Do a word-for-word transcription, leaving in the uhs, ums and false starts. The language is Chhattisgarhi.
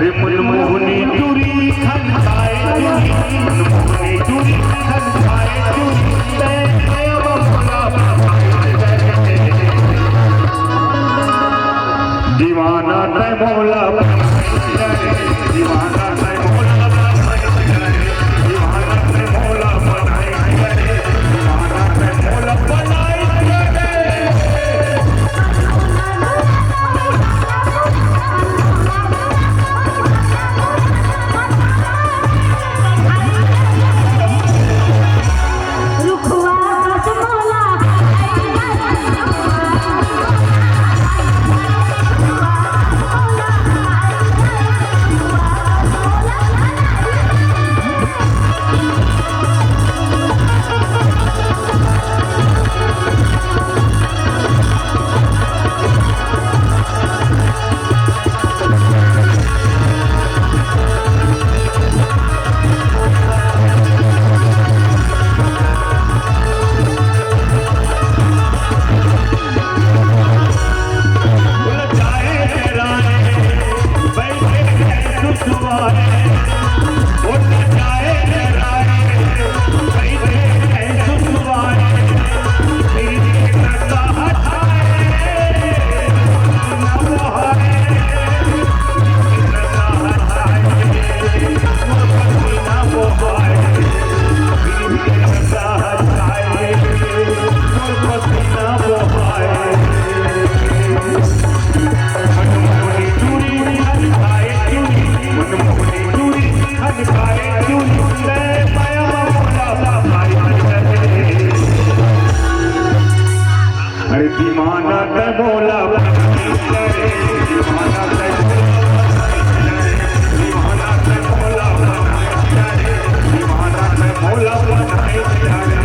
मनमोहनी टूरी खन खाए टूरी, मनमोहनी टूरी खन खाए टूरी, तै माया मोला बनाए करे। दीवाना तै मोला बनाए करे, दीवाना तै मोला बनाए करे, दीवाना तै मोला बनाए करे, दीवाना तै मोला बनाए करे। अरे दीवाना तै मोला बनाए करे, दीवाना तै मोला बनाए करे, दीवाना तै मोला बनाए करे, दीवाना तै मोला बनाए करे।